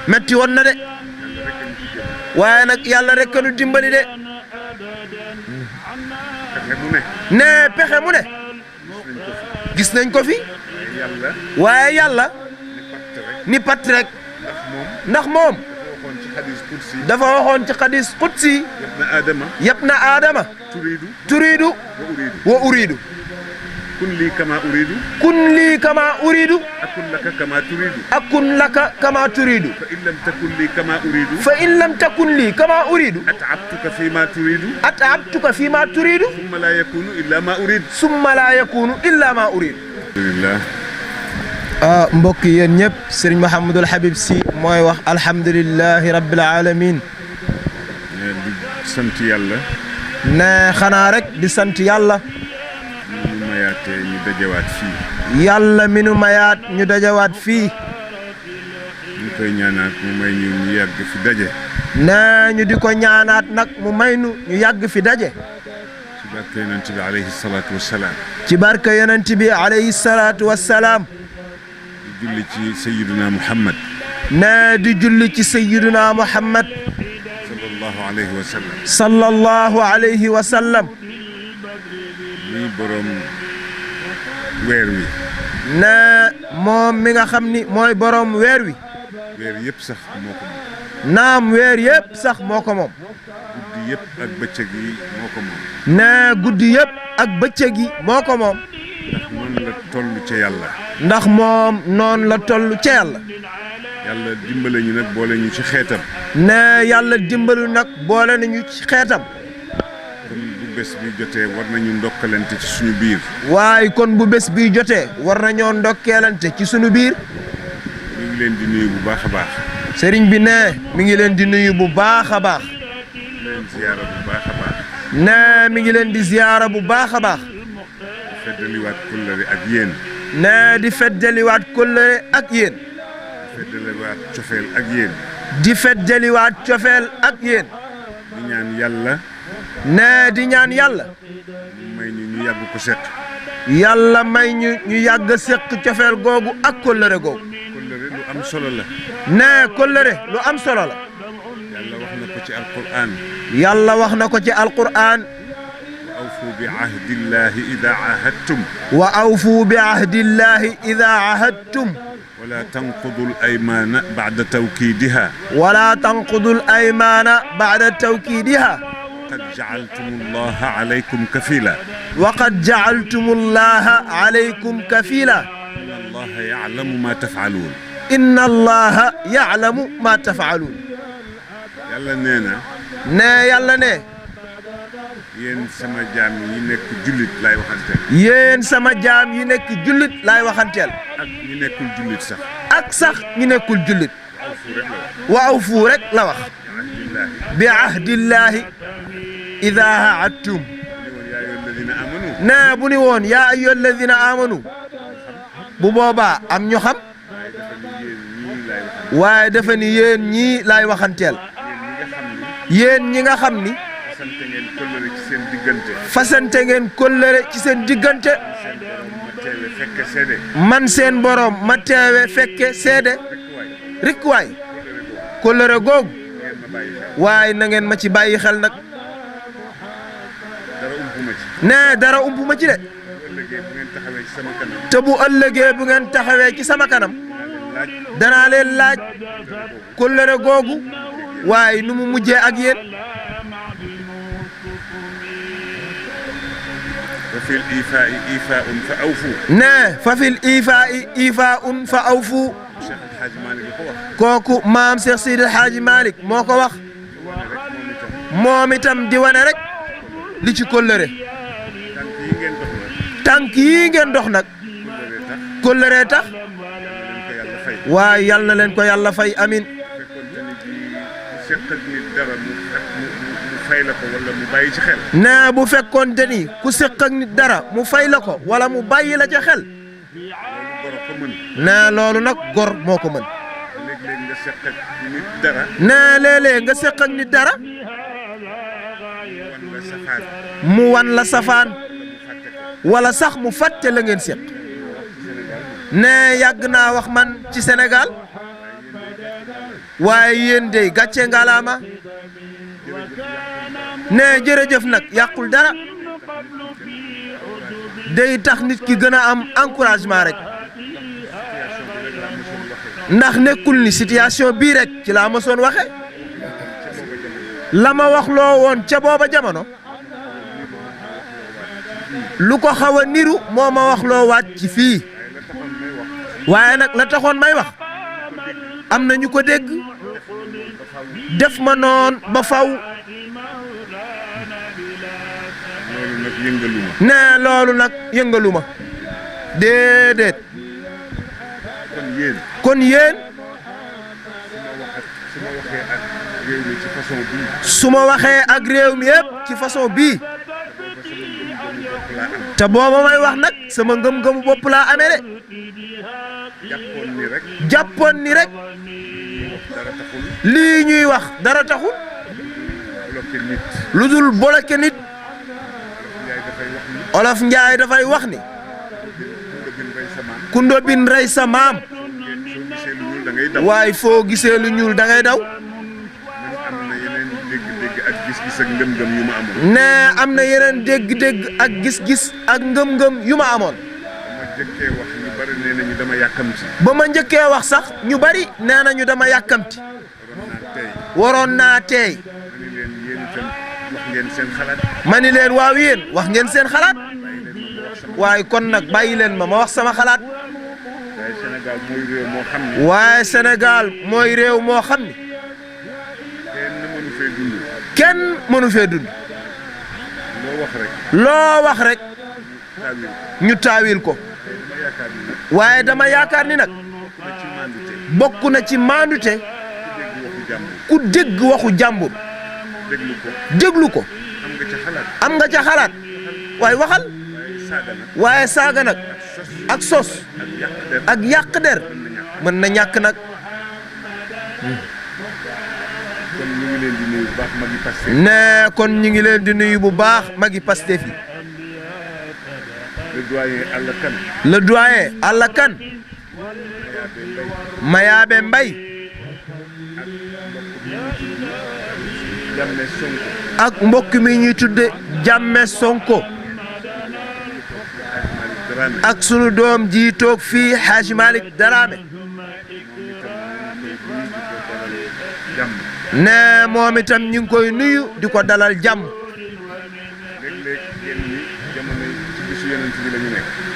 metti woon na de waaye nag yàlla rek nu dimbali de ne pexe mu ne gis nañ ko fi waaye yàlla ni pat rek ndax moom dafa waxoon ci xadis qudsi yabna aadama turiidu wa uriidu kun lii kama uriidu kun lii kama uriidu akun laka kama turiidu akun laka kama turiidu fa in lam takun lii kama uriidu fa in lam takun lii kama uriidu at'abtuka fi ma turiidu at'abtuka fi ma turiidu summa laa yakunu illa ma uriidu summa laa yakunu illa ma uriidu. alhamdulillah. mbokk yéen ñëpp Serigne Mouhamadul Habib Sy mooy wax alhamdulillahi rabbil alamin. di sant yàlla. ne xanaa rek di sant yàlla. ñu mayaatee ñu dajawaat fii. yàlla mi nu mayaat ñu dajawaat fii. ñu koy ñaanaat mu may ñu yàgg fi daje. nee ñu di ko ñaanaat nag mu may ñu yàgg fi daje. ci barke yonent bi alayhi salaatu wa salaam. ci barke yonent bi alayhi salaatu wa salaam. di julli ci Sayyiduna Muhammad. nee di julli ci Sayyiduna Muhammad. sallallahu alayhi wa sallam. sallallahu alayhi wa sallam. muy borom weer wi. nee moom mi nga xam ni mooy borom weer wi. weer yëpp sax moo ko moom. naam weer yëpp sax moo ko moom. guddi yëpp ak bëccëg yi moo ko moom. nee guddi yëpp ak bëccëg yi moo ko moom. ndax noonu la toll ca yàlla. ndax moom noonu la toll ca yàlla. yàlla dimbale ñu nag boole ñu ci xeetam. nee yàlla dimbalu nag boole nañu ci xeetam. kon bu bés bi jotee war nañu ndokkalante ci suñu biir. waaye kon bu bés bi jotee war nañoo ndokkeelante ci suñu biir. ñu ngi leen di nuyu bu baax a baax. sëriñ bi nee mi ngi leen di nuyu bu baax a baax. leen ziyaara bu baax a baax. nee mi ngi leen di ziyaara bu baax a baax. feddaliwaat kóllëre ak yéen. nee di feddaliwaat kóllëre ak yéen. feddaliwaat cofeel ak yéen. di feddaliwaat cofeel ak yéen. di ñaan yàlla. nee di ñaan yàlla. may ñu yàgg ko seq. yàlla may ñu yàgg seq cofeel googu ak kóllëre googu. kóllëre lu am solo la. nee kóllëre lu am solo la. yàlla wax na ko ci alqur'an. yàlla wax na ko ci alqur'an. wa awfu bi ahdillahi ida ahadtum. wa awfu bi ahdillahi ida ahadtum. wala tanqudu al-aymaana ba'da tawkiidiha. wala tanqudu al-aymaana ba'da tawkiidiha. qad ja'altumu llaha alaykum kafiila. wa qad ja'altumu llaha alaykum kafiila. inna allaha ya'lamu ma taf'aluun. inna allaha ya'lamu ma taf'aluun. yàlla nee na. nee yàlla ne. yéen sama jaam yi nekk jullit laay waxanteel. yéen sama jaam yi nekk jullit laay waxanteel. ak ñi nekkul jullit sax. ak sax ñi nekkul jullit. wa awfu rek la wax. bi ahdillahi ida ahadtum. nee bu ni woon yaa ayyuha alladina amanu. bu boobaa am ñu xam. waaye dafa ni yéen ñii laay waxanteel. yéen ñi nga xam ni. fasante ngeen kóllëre ci seen diggante. man seen borom ma teewe fekke seede. rek waay kóllëre googu. waaye na ngeen ma ci bàyyi xel nag. nee dara umpu ma ci de. te bu ëllëgee bu ngeen taxawee ci sama kanam. danaa leen laaj kóllëre googu. waaye nu mu mujjee ak yéen. fafil ifaa'i ifaa'un fa awfu. nee fafil ifaa'i ifaa'un fa awfu. Cheikh El Hadj Malick ko wax. kooku maam Cheikh Sidi El Hadj Malick moo ko wax. moom itam di wane rek li ci kóllëre. tànk yi ngeen dox nag. kóllëre tax. waaye yal na leen ko yàlla fay amin. fay la ko wala mu bàyyi ci xel. nee bu fekkoonte ni ku séq ak nit dara mu fay la ko wala mu bàyyi la ca xel. nee loolu nag gor moo ko mën. léeg-léeg nga séq ak nit dara. nee léeg-léeg nga séq ak nit dara. mu wan la safaan. wala sax mu fàtte la ngeen séq. nee yàgg naa wax man ci Sénégal. waaye yéen dey gàcce ngalaama ne jërëjëf nag yàqul dara day tax nit ki gën a am encouragement rek ndax nekkul ni situation bii rek ci laa mësoon waxe la ma wax loo woon ca booba jamono lu ko xaw a niru moo ma wax loo waat ci fii waaye nag la taxoon may wax am na ñu ko dégg def ma noon ba faw ne loolu nag yëngaluma déedéet kon yéen su ma waxee ak réew mi yëpp ci façon bii te booba may wax nag sama ngëm-ngëmu bopp laa amee de jàppoon ni rek lii ñuy wax dara taxul lu dul bloqué nit Olof Njaay dafay wax ni ku ndóbin rey sa maam waaye foo gisee lu ñuul da ngay daw ne am na yeneen dégg-dégg ak gis-gis ak ngëm-ngëm yu ma amoon ba ma njëkkee wax sax ñu bari nee nañu dama yàkkamti waroon naa teey ma ni leen waaw yéen wax ngeen seen xalaat waaye kon nag bàyyi leen ma wax sama xalaat waaye Sénégal mooy réew moo xam ni kenn mënu fee dund loo wax rek ñu taawil ko waaye dama yaakaar ni nag bokk na ci maandute ku dégg waxu jàmbur déglu ko am nga ca xalaat waaye waxal waaye saaga nag ak sos ak yàq der mën na ñàkk nag ne kon ñu ngi leen di nuyu bu baax magi Pastef yi le doyen Alla Kane Mayaabe Mbay ak mbokk mi ñuy tudde Jàmme Sonko ak sunu doom ji toog fii Hadji Malick Dramé ne moom itam ñu ngi koy nuyu di ko dalal jàmm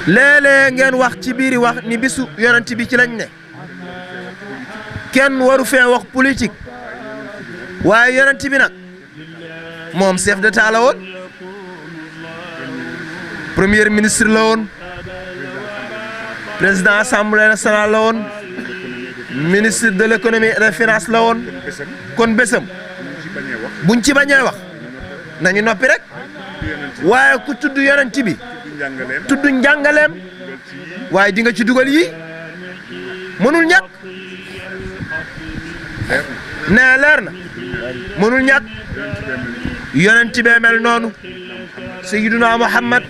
léeg-léeg ngeen wax ci biiri wax ni bisu yonent bi ci lañ ne kenn waru fee wax politique waaye yonent bi nag moom chef d'état la woon premier ministre la woon président assemblée nationale la woon ministre de l'économie et des finances la woon kon bésam buñ ci bañee wax nañu noppi rek waaye ku tudd yonent bi tudd njàngaleem waaye di nga ci dugal yi mënul ñàkk nee leer na mënul ñàkk yonent bee mel noonu sayyiduna Muhammad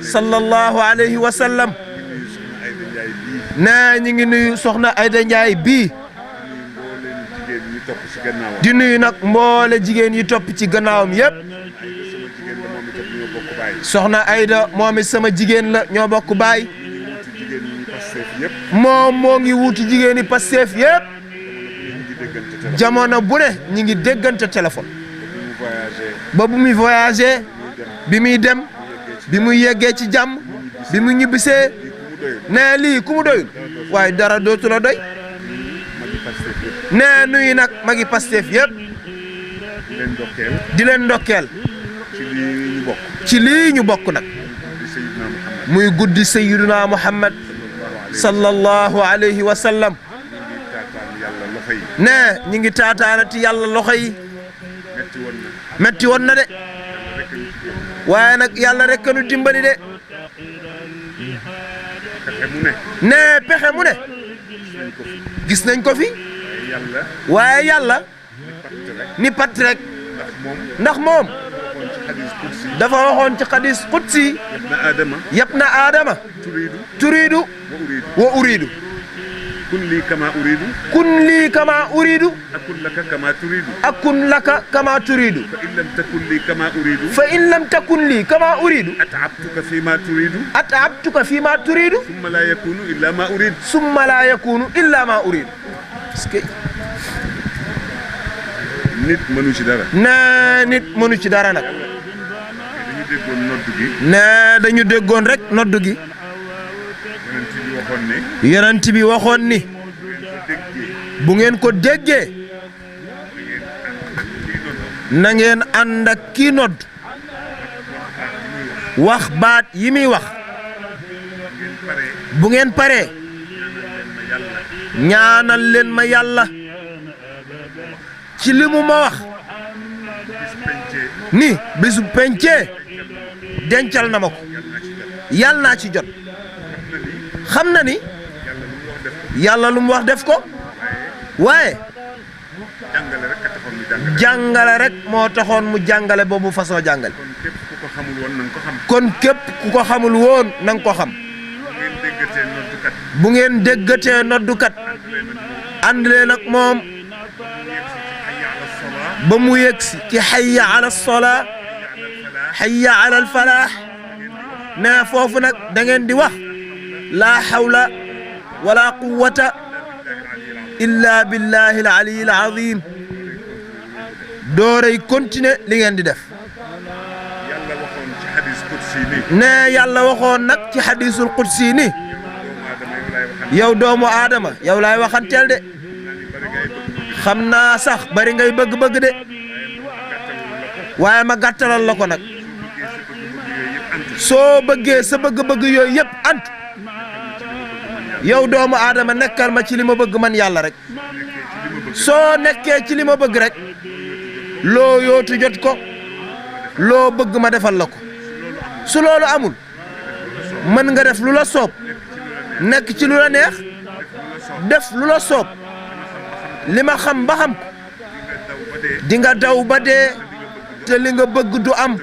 sallallahu alayhi wa sallam nee ñi ngi nuyu soxna Ayda Njaay bii di nuyu nag mboole jigéen yi topp ci gannaawam yépp soxna Ayda moom it sama jigéen la ñoo bokk baay moom moo ngi wuuti jigéen yi Pastef yépp jamono bu ne ñi ngi déggante téléphone ba bu muy voyagé bi muy dem bi muy yeggee ci jàmm bi mu ñibbisee nee lii ku mu doyul waaye dara dootu la doy nee nuyu nag magi Pastef yëpp di leen ndokkeel ci lii ñu bokk nag muy guddi sayyiduna Muhammad sallallahu alayhi wa sallam nee ñi ngi taataanati yàlla loxo yi metti woon na de waaye nag yàlla rek nu dimbali de nee pexe mu ne gis nañ ko fi waaye yàlla ni pat rek ndax moom dafa waxoon ci xadis qudsi yabna aadama turiidu wa uriidu kun lii kama uridu kun lii kama uridu akun laka kama turidu akun laka kama turidu fa in lam takun lii kama uridu fa in lam takun lii kama uridu at'abtuka fi ma turidu at'abtuka fi ma turidu summa la yakunu illa ma uridu summa la yakunu illa ma uridu parce que nit mënu ci dara nee nit mënu ci dara nag dañu déggoon noddu gi nee dañu déggoon rek noddu gi yonent bi waxoon ni bu ngeen ko déggee na ngeen ànd ak kii nodd wax baat yi muy wax bu ngeen paree ñaanal leen ma yàlla ci li mu ma wax ni bisu pencee dencal na ma ko yàlla naa ci jot xam na ni yàlla lu mu wax def ko waaye jàngale rek moo taxoon mu jàngale boobu façon jàngale kon képp ku ko xamul woon na nga ko xam bu ngeen déggatee noddukat ànd leen ak moom ba mu yegsi ci hayya ala solaa hayya ala al falaax ne foofu nag da ngeen di wax laa hawla wala quwwata illa billahi al aliyi al azim dooray continuer li ngeen di def ne yàlla waxoon nag ci hadisul qudsi ni yow doomu aadama yow laay waxanteel de xam naa sax bari ngay bëgg-bëgg de waaye ma gàttalal la ko nag soo bëggee sa bëgg-bëgg yooyu yëpp ant yow doomu aadama nekkal ma ci li ma bëgg man yàlla rek soo nekkee ci li ma bëgg rek loo yootu jot ko loo bëgg ma defal la ko su loolu amul mën nga def lu la soob nekk ci lu la neex def lu la soob li ma xam ba xam ko di nga daw ba dee te li nga bëgg du am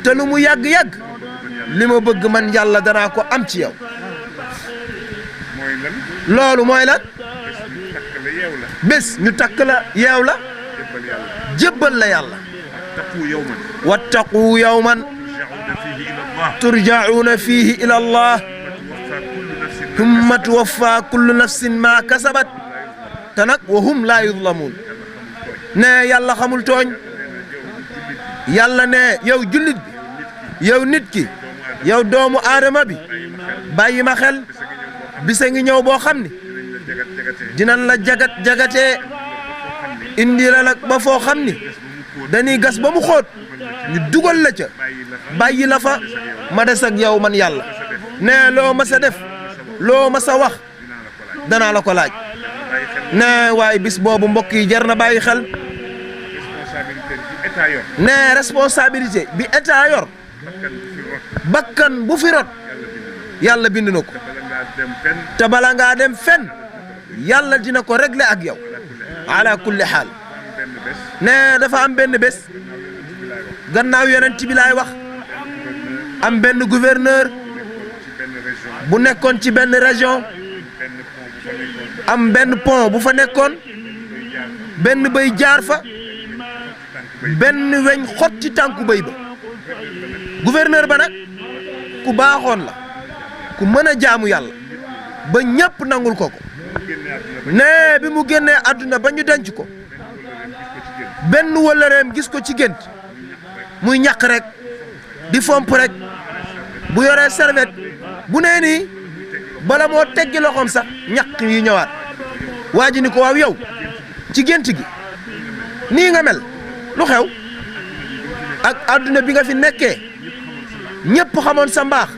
te lu mu yàgg-yàgg li ma bëgg man yàlla danaa ko am ci yow loolu mooy lan bés ñu takk la yeew la jébbal la yàlla wattaqu yawman turja'una fihi ila allah thumma tuwaffa kullu nafsin ma kasabat te nag wa hum laa yuzlamuun ne yàlla xamul tooñ yàlla ne yow jullit bi yow nit ki yow doomu aadama bi bàyyi ma xel bisa ngi ñëw boo xam ni dinañ la jagatee indi la nag ba foo xam ni dañuy gas ba mu xóot ñu dugal la ca bàyyi la fa ma des ak yow man yàlla ne loo ma sa def loo ma sa wax danaa la ko laaj ne waaye bis boobu mbokk yi jar na bàyyi xel ne responsabilité bi état yor bakkan bu fi rot yàlla bind na ko te bala ngaa dem fenn yàlla dina ko régler ak yow ala kulli xaal ne dafa am benn bés gannaaw yonent bi laay wax am benn gouverneur bu nekkoon ci benn région am benn pont bu fa nekkoon benn bëy jaar fa benn weñ xot ci tànku bëy ba gouverneur ba nag ku baaxoon la ku mën a jaamu yàlla ba ñépp nangul ko ne bi mu génnee àdduna ba ñu denc ko benn wëllëreem gis ko ci gént muy ñaq rek di fomp rek bu yoree serviette bu nee nii bala moo teggi loxoom sax ñaq yi ñëwaat waa ji ni ko waaw yow ci gént gi nii nga mel lu xew ak àdduna bi nga fi nekkee ñépp xamoon sa mbaax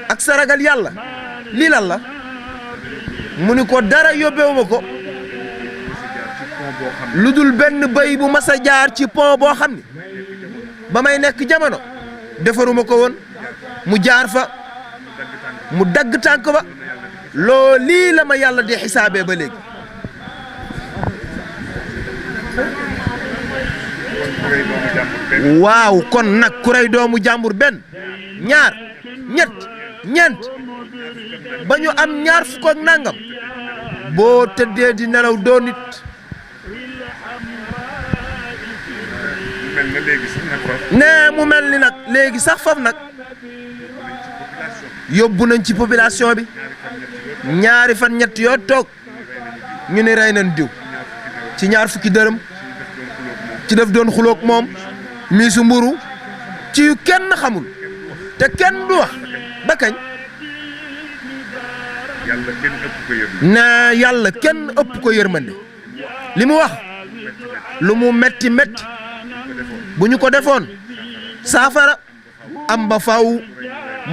ak sa ragal yàlla lii lan la mu ni ko dara yóbbewuma ko lu dul benn bëy bu mas a jaar ci pont boo xam ni ba may nekk jamono defaruma ko woon mu jaar fa mu dagg tànk ba loo lii la ma yàlla di xisaabee ba léegi waaw kon nag ku rey doomu jàmbur benn ñaar ñett ñeent ba ñu am ñaar fukk ak nangam boo tëddee di nelaw doo nit. mel na léegi sax nag foofu. nee mu mel ni nag léegi sax foofu nag yóbbu nañ ci population bi ñaari fan ñett yoo toog ñu ne rey nañ diw ci ñaar fukki dërëm ci def doon xuloog moom miisu mburu ci yu kenn xamul te kenn du wax ba kañ. yàlla kenn ëpp ko yërmande. nee yàlla kenn ëpp ko yërmande li mu wax lu mu metti metti bu ñu ko defoon saafara am ba faw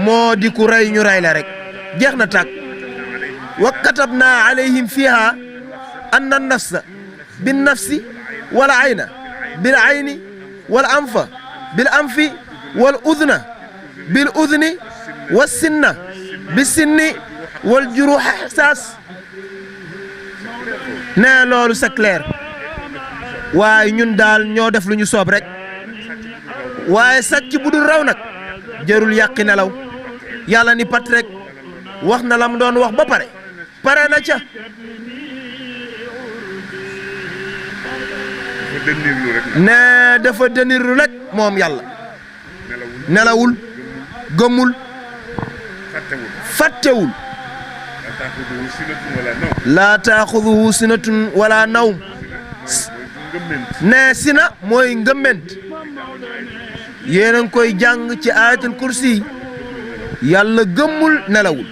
moo di ku rey ñu rey la rek jeex na tàkk. wa katabna alayhim fiha anna nafsa bin nafsi wal ayna bil ayni wal anfa bil anfi wal udna bil udni was sinna bis sinni wal juruha ihsas. nee loolu c'est clair waaye ñun daal ñoo def lu ñu soob rek waaye sàcc bu dul raw nag jërul yàqi nelaw yàlla ni pat rek wax na la mu doon wax ba pare na ca. nee dafa dënirlu rek moom yàlla nelawul gëmmul fàttewul laa taaxuduhu sinatun wala nawm. nee sina mooy ngëmment yéen a ngi koy jàng ci ayatul kursi yàlla gëmmul nelawul.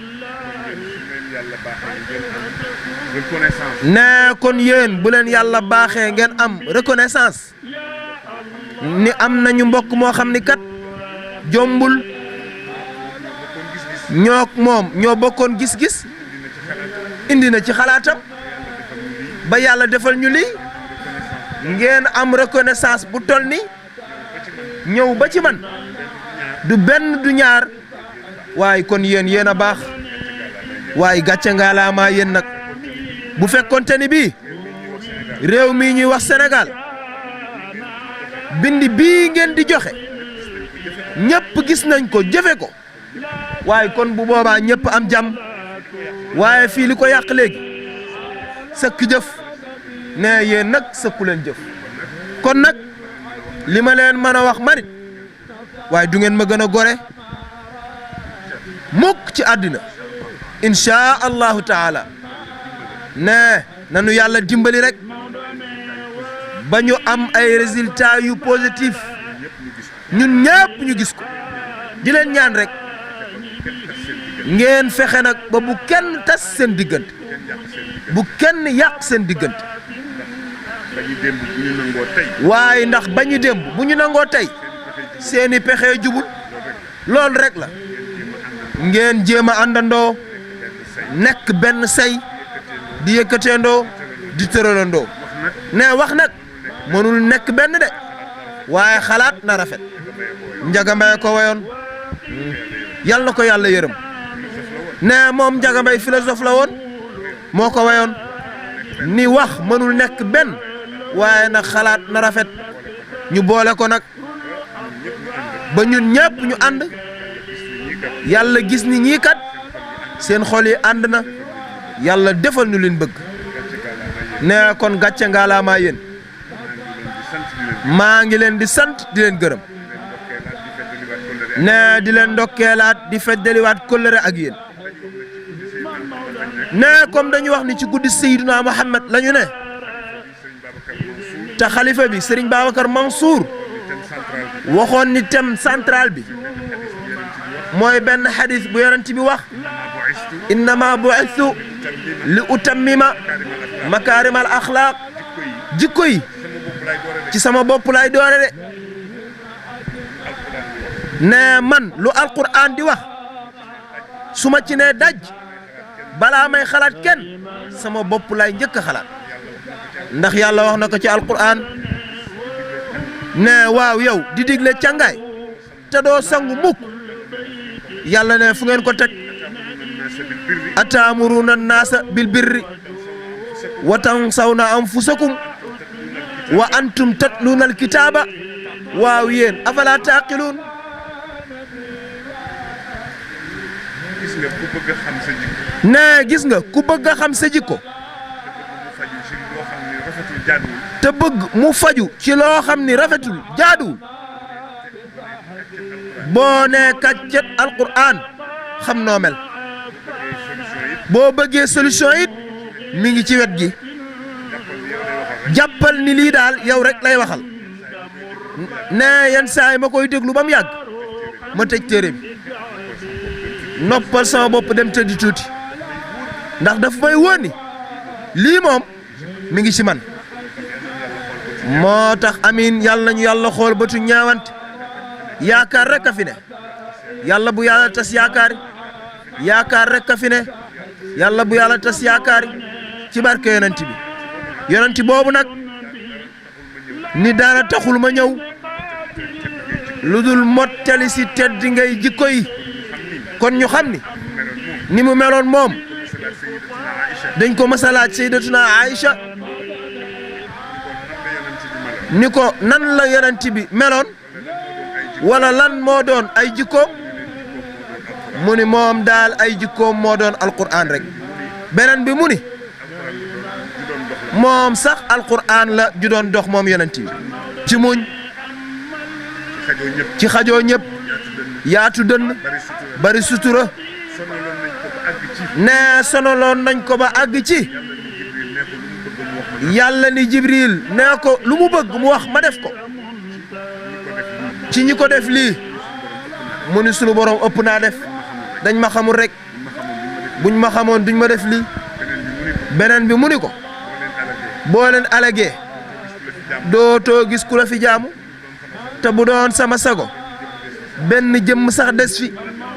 nee kon yéen bu leen yàlla baaxee ngeen am reconnaissance ni am nañu mbokk moo xam ni kat jombul ñoo bokkoon gis-gis indi na ci xalaatam ba yàlla defal ñu lii ngeen am reconnaissance bu toll ni ñëw ba ci man du benn du ñaar waaye kon yéen a baax waaye gàcce ngaalaamaa yéen nag bu fekkoonte ni bii réew mii ñuy wax Sénégal bindi bii ngeen di joxe ñëpp gis nañ ko jëfe ko waaye kon bu boobaa ñëpp am jàmm waaye fii li ko yàq léegi sëkk jëf ne yéen nag sëkku leen jëf kon nag li ma leen mën a wax manit waaye du ngeen ma gën a gore mukk ci àddina insha allahu taala ne nanu yàlla dimbali rek ba ñu am ay résultats yu positif ñun ñëpp ñu gis ko di leen ñaan rek ngeen fexe nag ba bu kenn tas seen diggante bu kenn yàq seen diggante waaye ndax bañu démb bu ñu nangoo tey seeni pexe jubul loolu rek la ngeen jéem a àndandoo nekk benn say di yëkkateendoo di tëralandoo ne wax nag mënul nekk benn de waaye xalaat na rafet Njaga Mbay ko wayoon yal na ko yàlla yërëm ne moom Njaga Mbay philosophe la woon moo ko wayoon ni wax mënul nekk benn waaye nag xalaat na rafet ñu boole ko nag ba ñun ñëpp ñu ànd yàlla gis ni ñii kat seen xol yi ànd na yàlla defal ñu leen bëgg ne kon gàcce ngaalaamaa yéen maa ngi leen di sant di leen gërëm ne di leen ndokkeelaat di feddaliwaat kóllëre ak yéen ne comme dañu wax ni ci guddi Seydina Muhammad la ñu ne te xalifa bi Serigne Babacar Mansour waxoon ni thème central bi mooy benn xadis bu yonent bi wax innama bu'ithtu li utammima makaarimal axlaaq jikko yi ci sama bopp lay doore de ne man lu alquran di wax su ma ci nee daj balaa may xalaat kenn sama bopp lay njëkk a xalaat ndax yàlla wax na ko ci alquran ne waaw yow di digle càngaay te doo sangu mukk yàlla ne fu ngeen ko teg ataamuruna annaasa bil birri wa tansawna anfusakum wa antum tatluuna alkitaaba waaw yéen afala taaqiluun gis nga ku bëgg a xam sa jikko ne gis nga ku bëgg a xam sa jikko te bëgg mu faju ci loo xam ni rafetul jaaduwul boo nee kàccet alquran xam noo mel boo bëggee solution it mi ngi ci wet gi jàppal ni lii daal yow rek lay waxal nee yenn saa yi ma koy déglu ba mu yàgg ma tëj téere bi noppal sama bopp dem tëddi tuuti ndax daf may wóor ni lii moom mi ngi ci man moo tax amiin yàlla nañu yàlla xool bëtu ñaawante yaakaar rek a fi ne yàlla bu yàlla tas yaakaar rek a fi ne yàlla bu yàlla tas yaakaar ci barke yonent boobu nag ni dara taxul ma ñëw lu dul mottali si tedd ngay jikko yi kon ñu xam ni mu meloon moom dañ ko masalaaj sayyidatuna Aïcha ni ko nan la yonent bi meloon wala lan moo doon ay jikkoom mu ni moom daal ay jikkoom moo doon alquran rek beneen bi mu ni moom sax alquran la ju doon dox moom yonent bi ci muñ ci xajoo ñëpp yaatu dënn bari sutura nee sonaloon nañ ko ba àgg ci yàlla ni Jibril nee ko lu mu bëgg mu wax ma def ko ci ñi ko def lii mu ni sunu borom ëpp naa def dañ ma xamul rek buñ ma xamoon duñ ma def lii beneen bi mu ni ko boo leen alagee dootoo gis ku la fi jaamu te bu doon sama sago benn jëmm sax des fi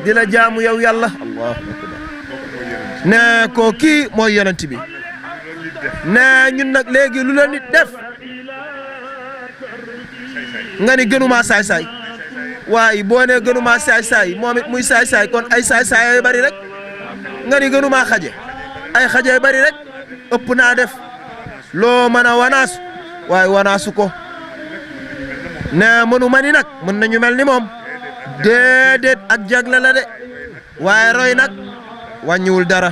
di la jaamu yow yàlla allahu akbar nee ko kii mooy yonent bi nee ñun nag léegi lu la nit def nga ni gënumaa saay-saay waaye boo nee gënumaa saay-saay moom it muy saay-saay kon ay saay-saay ay bari rek nga ni gënumaa xaje ay xaje ay bari rek ëpp naa def loo mën a wanaasu waaye wanaasu ko nee mënu ma ni nag mën nañu mel ni moom déedéet ak jagle la de waaye roy nag wàññiwul dara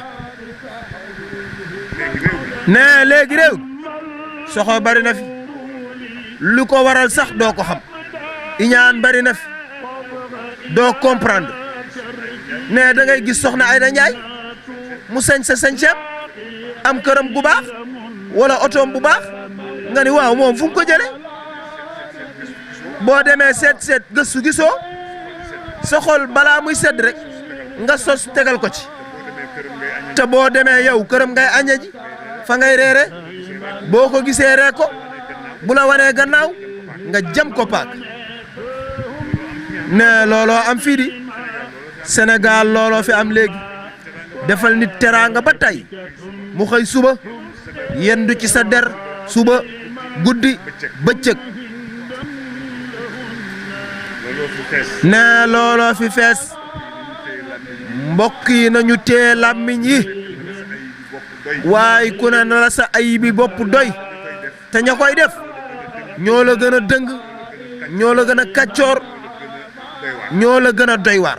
nee léegi réew soxo bari na fi lu ko waral sax doo ko xam iñaan bari na fi doo comprendre nee da ngay gis soxna Ayda Njaay mu sañ sa sañceem am këram gu baax wala otoom bu baax nga ni waaw moom fu mu ko jële boo demee seet gëstu gisoo sa xol balaa muy sedd rek nga sos tegal ko ci te boo demee yow këram ngay añe ji fa ngay reere boo ko gisee ree ko bu la wanee gannaaw nga jam ko paak ne looloo am fii di Sénégal looloo fi am léegi defal nit teraanga ba tey mu xëy suba yendu ci sa der suba guddi bëccëg ne looloo fi fees mbokk yi nañu tee làmmiñ yi waaye ku ne na la sa ay bi bopp doy te ña koy def ñoo la gën a dëng ñoo la gën a kàccoor ñoo la gën a doy waar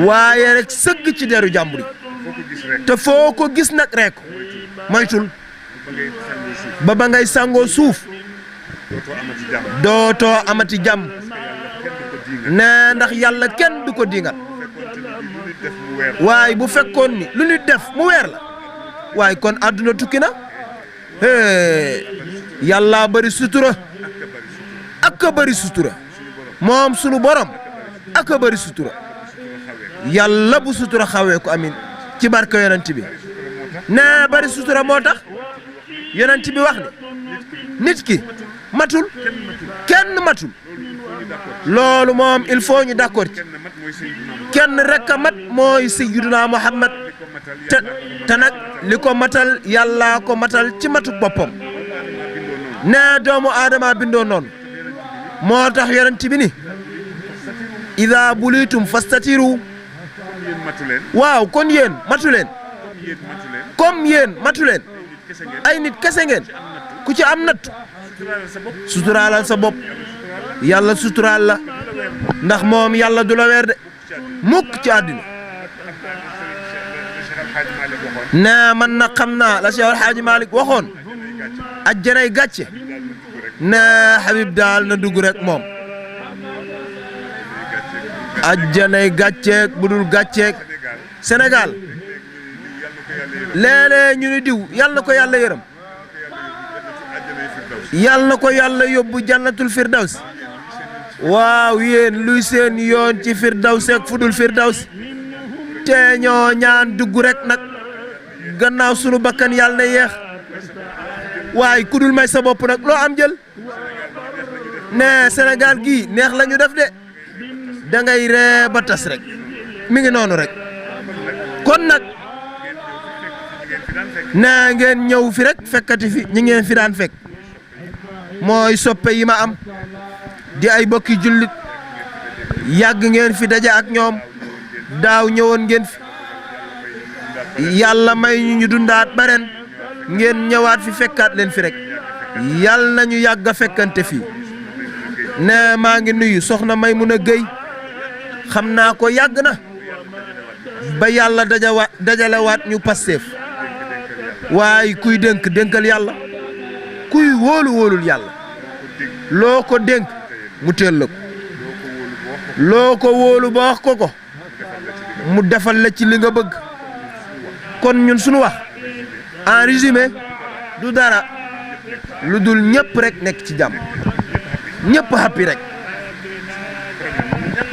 waaye rek sëgg ci deru jàmbur yi te foo ko gis nag rek moytul ba ngay sangoo suuf dootoo amati jàmm nee ndax yàlla kenn du ko dingat waaye bu fekkoon ni lu nit def mu weer la waaye kon àdduna tukki na yàlla bari sutura ak a bari sutura moom sunu borom ak a bari sutura yàlla bu sutura xawee ko amin ci barke yonent bi nee bari sutura moo tax yonent bi wax ni nit ki matul kenn matul loolu moom il faut ñu d'accord ci kenn rek a mat mooy sayyiduna Muhammad te nag li ko matal yàlla ko matal ci matuk boppam nee doomu aadama bindoo noonu moo tax yonent bi ni ida bulitum fastatiru waaw kon yéen matu leen comme yéen matu leen ay nit kese ngeen ku ci am natt suturaalal sa bopp yàlla suturaal la ndax moom yàlla du la weer de mukk ci àddina nee man na xam naa la Cheikh El Hadji Malick waxoon ajjanay gàcce ne Habib daal na dugg rek moom ajjanay gàcceeg bu dul gàcceeg Sénégal léeg-léeg ñu ni diw yàlla na ko yàlla yërëm yàlla na ko yàlla yóbbu jannatul firdaws waaw yéen luy seen yoon ci firdaws ak fudul firdaws te ñoo ñaan dugg rek nag gannaaw sunu bakkan yàlla na yeex waaye ku dul may sa bopp nag loo am jël ne Sénégal gii neex la ñu def de da ngay ree ba tas rek mi ngi noonu rek kon nag nee ngeen ñëw fi rek fekkati fi ñi ngeen fi daan fekk mooy soppe yi ma am di ay bokki jullit yàgg ngeen fi daje ak ñoom daaw ñëwoon ngeen fi yàlla may ñu dundaat ba ren ngeen ñëwaat fi fekkaat leen fi rek yàlla nañu yàgg a fekkante fii ne maa ngi nuyu soxna Maymuna Gueye xam naa ko yàgg na ba yàlla dajalewaat ñu Pastef waaye kuy dénk dénkal yàlla kuy wóolul yàlla loo ko dénk mu teel la ko loo ko wóolu ba wax ko mu defal la ci li nga bëgg kon ñun suñu wax en résumé du dara lu dul ñëpp rek nekk ci jàmm ñëpp happy rek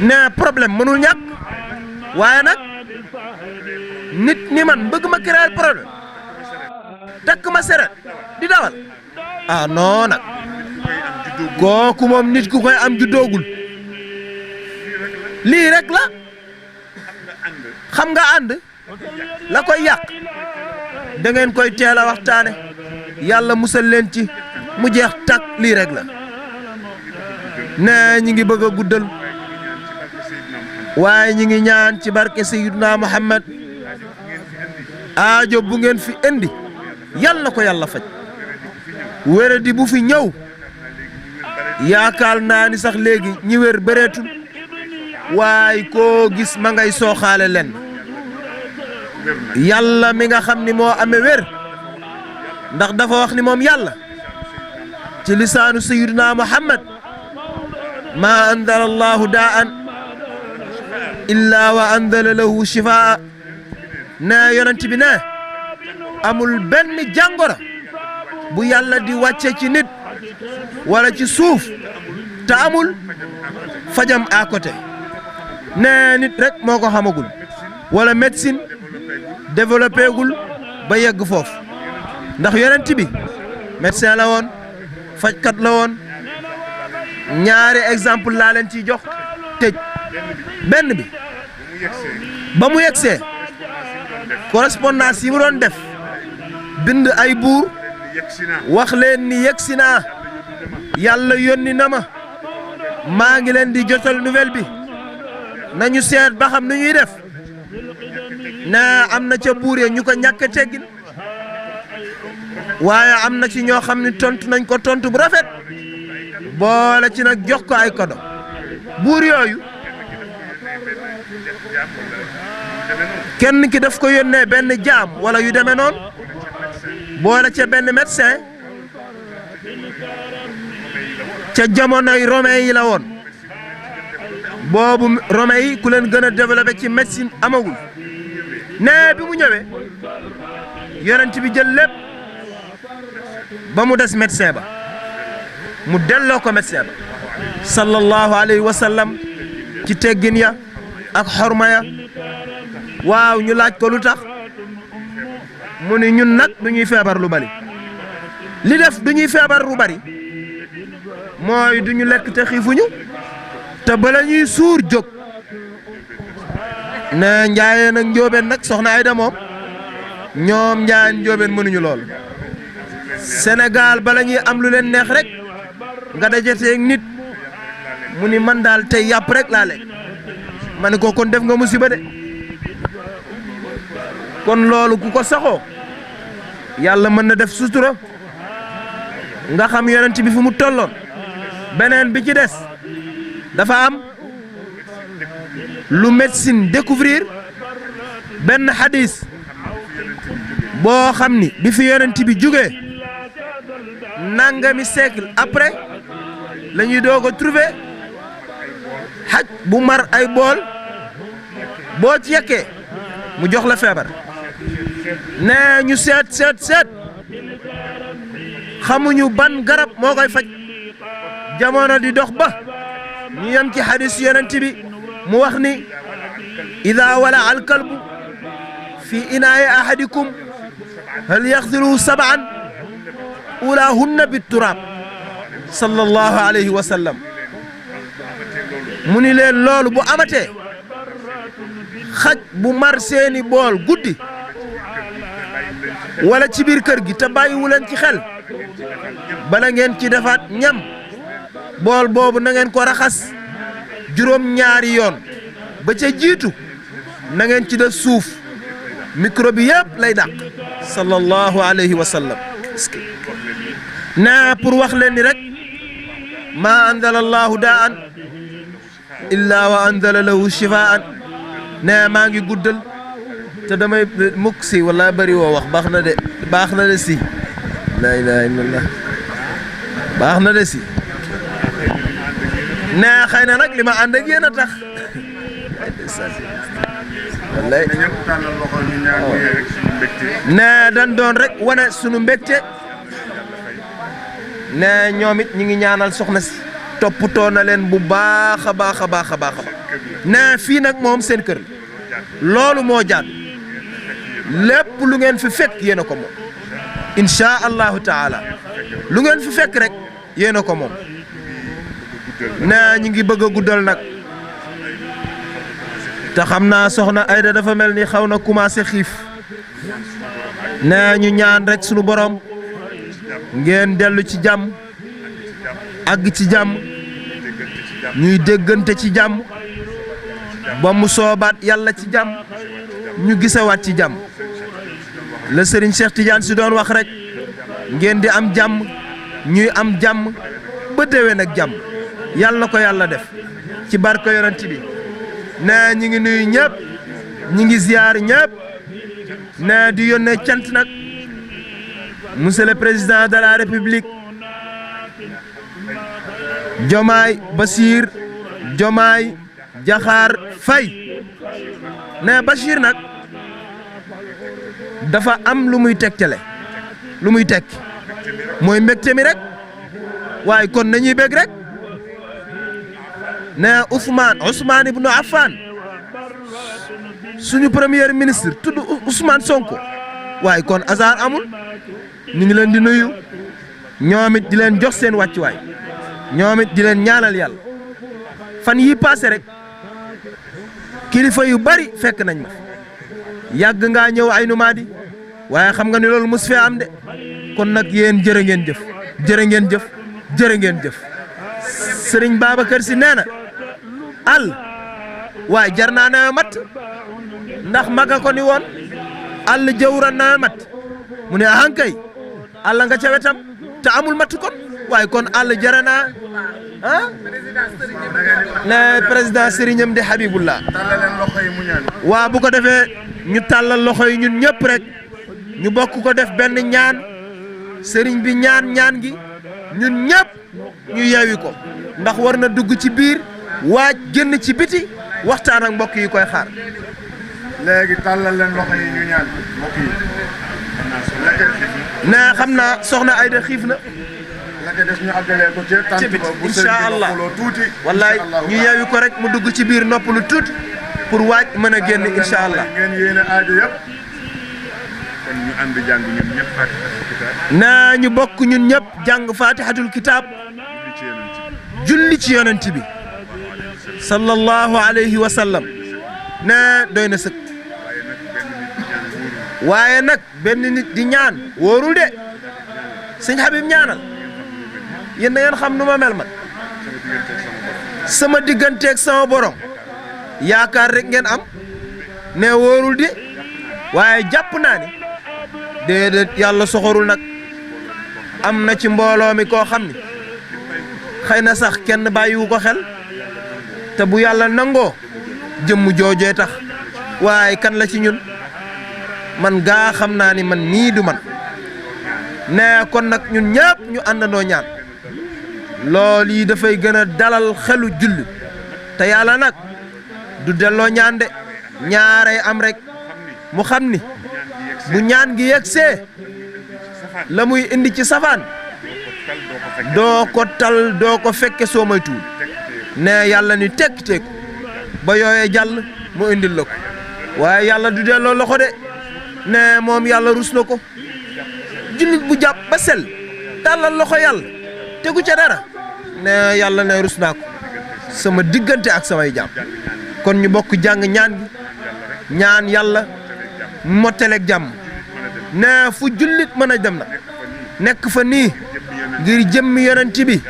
ne problème mënul ñàkk waaye nag nit ni man bëgg ma créer problème takk ma seret di dawal ah non nag kooku moom nit ku koy am juddoogul lii rek la xam nga ànd la koy yàq da ngeen koy teel a waxtaane yàlla musal leen ci mu jeex tàkk lii rek la ne ñi ngi bëgg a guddal waaye ñi ngi ñaan ci barke Sayyiduna Muhammad aajo bu ngeen fi indi yal na ko yàlla faj wéradi bu fi ñëw yaakaar naa ni sax léegi ñi wér bëreetul waaye koo gis ma ngay sooxaale len yàlla mi nga xam ni moo amee wér ndax dafa wax ni moom yàlla ci lisaanu Sayyiduna Muhammad ma anzala allahu daan illa wa anzala lahu shifaa ne yonent bi ne amul benn jàngoro bu yàlla di wàcce ci nit wala ci suuf te amul fajam à côté ne nit rek moo ko xamagul wala médecine développé gul ba yegg foofu ndax yonent bi médecin la woon fajkat la woon ñaari exemple laa leen ciy jox tëj benn bi ba mu yegsee correspondance yi mu doon def bind ay buur wax leen ni yegsi naa yàlla yónni na ma maa ngi leen di jotal nouvelle bi nañu seet ba xam nu ñuy def ne am na ca buur yi ñu ko ñàkk a teggin waaye am na ci ñoo xam ne tontu nañ ko tontu bu rafet boole ci nag jox ko ay kodo buur yooyu kenn ki daf ko yónnee benn jaam wala yu demee noonu boole ca benn médecin ca jamonoy romain yi la woon boobu romain yi ku leen gën a développé ci médecine amagul nee bi mu ñëwee yonent bi jël lépp ba mu des médecin ba mu delloo ko médecin ba sallallahu alayhi wa sallam ci teggin ya ak xorma ya waaw ñu laaj ko lu tax mu ni ñun nag du ñuy feebar lu bari li def du ñuy feebar lu bari mooy du ñu lekk te xiifuñu te bala ñuy suur jóg ne njaayeen ak njóobeen nag soxna Ayda moom ñoom njaayeen njóobeen mënuñu lool Sénégal bala ñuy am lu leen neex rek nga dajateeg nit mu ni man daal tey yàpp rek laa lekk ma ne ko kon def nga musiba de kon loolu ku ko saxoo yàlla mën na def sutura nga xam yonent bi fu mu tolloon beneen bi ci des dafa am lu médecine découvrir benn hadis boo xam ni bi fi yonent bi jugee nangami siècle après la ñuy doog a trouver xaj bu mar ay bool boo ci yekkee mu jox la feebar nee ñu seet xamuñu ban garab moo koy faj jamono di dox ba ñu yem ci xadis yonent bi mu wax ni ida wala al kalbu fi inaayi ahadikum hal yaxdiluhu sab'an ulahunna bituraab sallallahu alayhi wa sallam mu ni leen loolu bu amatee xaj bu mar seeni bool guddi wala ci biir kër gi te bàyyiwu leen ci xel bala ngeen ci defaat ñam bool boobu na ngeen ko raxas juróom-ñaari yoon ba ca jiitu na ngeen ci def suuf micro bi yëpp lay dàq sallallahu alayhi wa sallam naa pour wax leen ni rek maa anzala allahu daan illa wa anzala lahu shifaan nee maa ngi guddal te damay mukk si wala bëri woo wax baax na de si la ilaha illallah baax na de si nee xëy na nag li ma ànd ak yéen a tax wallaay nee dañ doon rek wane sunu mbégte nee ñoom it ñi ngi ñaanal soxna si toppatoo na leen bu baax a baax a baax a baax nee fii nag moom seen kër loolu moo jaat lépp lu ngeen fi fekk yéen a ko moom insha allahu taala lu ngeen fi fekk rek yéen a ko moom nee ñi ngi bëgg a guddal nag te xam naa soxna Ayda dafa mel ni xaw na commencé xiif nee ñu ñaan rek sunu borom ngeen dellu ci jàmm àgg ci jàmm ñuy déggante ci jàmm ba mu soobaat yàlla ci jàmm ñu gisawaat ci jàmm la Serigne Cheikh Tidiane si doon wax rek ngeen di am jàmm ñuy am jàmm ba déwén ak jàmm yàlla na ko yàlla def ci barke yonent bi nee ñi ngi nuyu ñëpp ñi ngi ziyaar ñëpp nee di yónnee cant nag monsieur le président de la république Diomaye Bassir Diomaye Diakhar Faye nee Bachir nag dafa am lu muy tegtale lu muy tekki mooy mbégte mi rek waaye kon nañuy bég rek nee Ousmane ibnu Affan suñu premier ministre tudd Ousmane Sonko waaye kon hasard amul ñu ngi leen di nuyu ñoom it di leen jox seen wàccuwaay ñoom it di leen ñaanal yàlla fan yii passé rek kilifa yu bari fekk nañ ma yàgg ngaa ñëw ay numaadi waaye xam nga ni loolu mos fee am de kon nag yéen jërë ngeen jëf jërë ngeen jëf jërë ngeen jëf Serigne Babacar Sy nee na àll waaye jar naa na mat ndax maga ko ni woon àll jawra na mat mu ne ahankay àll nga ca wetam te amul mat kon waaye kon àll jara naa ah ne président sëriñam di Habibullah waa bu ko defee ñu tàllal loxo yi ñun ñëpp rek ñu bokk ko def benn ñaan sëriñ bi ñaan gi ñun ñëpp ñu yeewi ko ndax war na dugg ci biir waaj génn ci biti waxtaan ak mbokk yi koy xaar léegi tàllal leen loxo yi ñu ñaan mbokk yi ne xam naa soxna Ayda xiif na la ko def ñu àggalee ko ci biti incha allah wallaay ñu yeewi ko rek mu dugg ci biir noppalu tuuti pour waaj mën a génn incha allah ngeen yéene aajo yëpp kon ñu ànd jàng ñun ñëpp fatihatul kitab naa ñu bokk ñun ñëpp jàng fatihatul kitab julli ci yonent bi sallallahu alayhi wa sallam ne doy na sëkk waaye nag benn nit di ñaan wóorul de sëñ Habib ñaanal yéen da ngeen xam nu ma mel man sama digganteeg sama borom yaakaar rek ngeen am ne wóorul de waaye jàpp naa ni déedéet yàlla soxorul nag am na ci mbooloo mi koo xam ni xëy na sax kenn bàyyiwu ko xel te bu yàlla nangoo jëmm joojee tax waaye kan la ci ñun man gaa xam naa ni man nii du man ne kon nag ñun ñëpp ñu àndandoo ñaan loolu yi dafay gën a dalal xelu jullit te yàlla nag du delloo ñaan de ñaaray am rek mu xam ni bu ñaan gi yegsee la muy indi ci safaan doo ko tal doo ko fekke soo moytuwul ne yàlla ni tekk teeku ba yooyee jàll mu indil la ko waaye yàlla du delloo loxo de ne moom yàlla rus na ko jullit bu jàpp ba sel tàllal loxo yàlla tegu ca dara ne yàlla ne rus naa ko sama diggante ak samay jàmm kon ñu bokk jàng ñaan gi ñaan yàlla mottaleeg jàmm ne fu jullit mën a dem na nekk fa nii ngir jëmmi yonent bi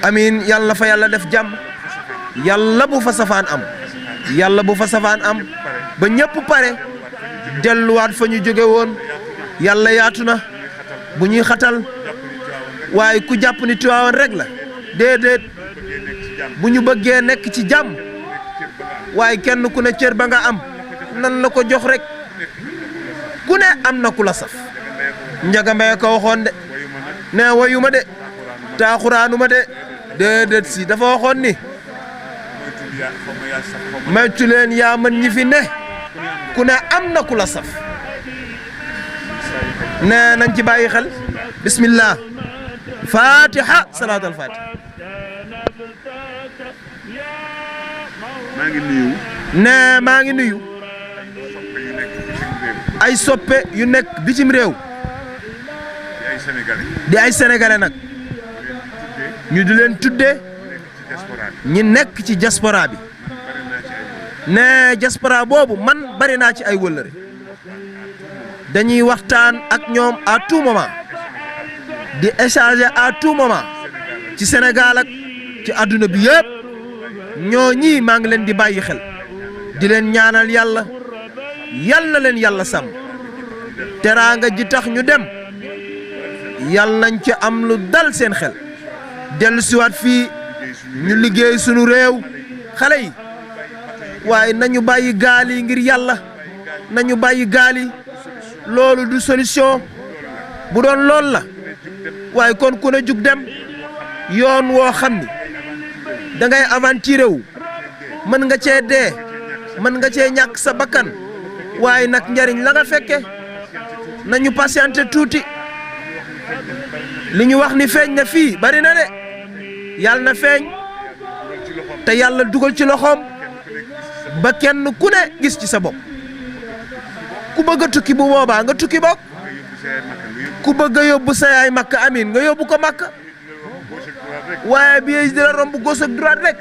amiin yàlla fa yàlla def jàmm yàlla bu fa safaan am yàlla bu fa safaan am ba ñëpp pare delluwaat fa ñu jóge woon yàlla yaatu na bu ñuy xatal waaye ku jàpp ni Tiwaawan rek la déedéet bu ñu bëggee nekk ci jàmm waaye kenn ku ne cër ba nga am nan la ko jox rek ku ne am na ku la saf Njaga Mbay ko waxoon de ne wayuma de taaxuraanuma de déedéet si dafa waxoon ni maytu leen yaa mën ñi fi ne ku ne am na ku la saf ne nañ ci bàyyi xel bismillah fatiha salaatul fatiha maa ngi nuyu ne maa ngi nuyu ay soppe yu nekk bitim réew di ay sénégalais nag ñu di leen tuddee ñi nekk ci diaspora bi ne diaspora boobu man bari naa ci ay wëllëre dañuy waxtaan ak ñoom à tout moment di échanger à tout moment ci Sénégal ak ci àdduna bi yëpp ñoo ñii maa ngi leen di bàyyi xel di leen ñaanal yàlla yal na leen yàlla sàmm teraanga ji tax ñu dem yal nañ ci am lu dal seen xel dellu siwaat fii ñu liggéey sunu réew xale yi waaye nañu bàyyi gaal yi ngir yàlla nañu bàyyi gaal yi loolu du solution bu doon lool la waaye kon ku ne jug dem yoon woo xam ni da ngay aventuré wu mën nga cee dee mën nga cee ñàkk sa bakkan waaye nag njariñ la nga fekke nañu patienté tuuti li ñu wax ni feeñ na fii bari na de yàlla na feeñ te yàlla dugal ci loxoom ba kenn ku ne gis ci sa bopp ku bëgg a tukki bu boobaa nga tukki bokk ku bëgg a yóbbu sa yaay Makka amiin nga yóbbu ko Makka waaye bi di la romb gauche ak droite rek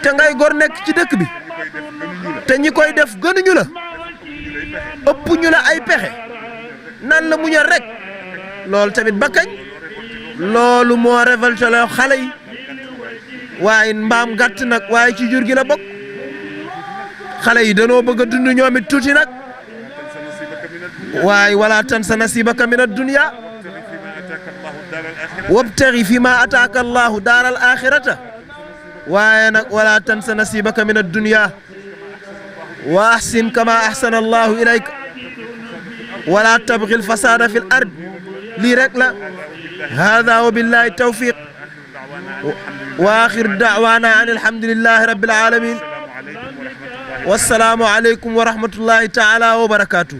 te ngay gor nekk ci dëkk bi te ñi koy def gënuñu la ëpp ñu la ay pexe nan la muñal rek loolu tamit ba kañ loolu moo révolté la xale yi waaye mbaam gàtt nag waaye ci jur gi la bokk xale yi danoo bëgg a dund ñoom it tuuti nag waaye wala tansa nasibaka min ad-dunya wabtaghi fi ma ataaka allahu daaral axirata waaye nag wala tansa nasibaka min ad-dunya wa ahsin kama ahsana allahu ilayka wala tabghi al-fasada fi al-ard lii rek la hada wa billahi tawfiq wa axir da'wana an alhamdulillahi rabbil alamin wassalaamu aleykum wa rahmatullahi taala wa barakatuh